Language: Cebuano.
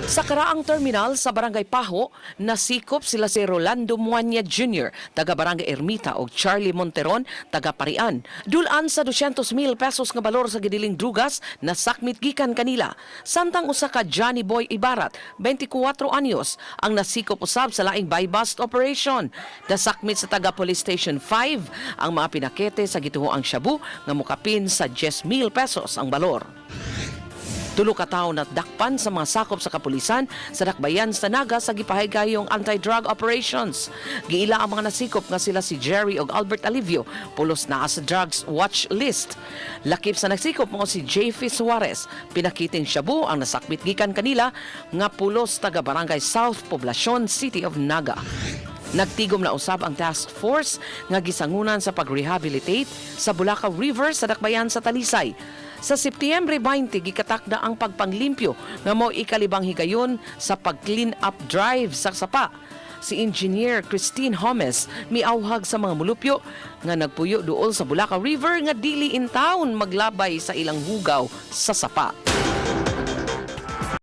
Sa karaang terminal sa Barangay Paho, nasikop sila si Rolando Muanya Jr., taga Barangay Ermita, o Charlie Monteron, taga Parian. Dulan sa 200,000 pesos nga balor sa gidiling drugas na sakmit gikan kanila. Samtang usa ka Johnny Boy Ibarat, 24 anyos, ang nasikop usab sa laing buy-bust operation. Nasakmit sa taga Police Station 5 ang mga pinakete sa gituhoang shabu nga mukapin sa 10,000 pesos ang balor. 3 ka tawo nadakpan sa mga sakop sa kapulisan sa dakbayan sa Naga sa gipahigayong anti-drug operations. Giila ang mga nasikop nga sila si Jerry og Albert Alivio, pulos naa sa drugs watch list. Lakip sa nagsikop mao si JF Suarez. Pinakiting shabu ang nasakbit gikan kanila nga pulos taga Barangay South Poblacion, City of Naga. Nagtigom na usab ang task force nga gisangunan sa pag-rehabilitate sa Bulacao River sa dakbayan sa Talisay. Sa Setyembre 20, gikatakda ang pagpanglimpyo nga mao ikalibang higayon sa pag-clean up drive sa sapa. Si Engineer Christine Homes miawhag sa mga mulupyo nga nagpuyo duol sa Bulacao River nga dili in town maglabay sa ilang hugaw sa sapa.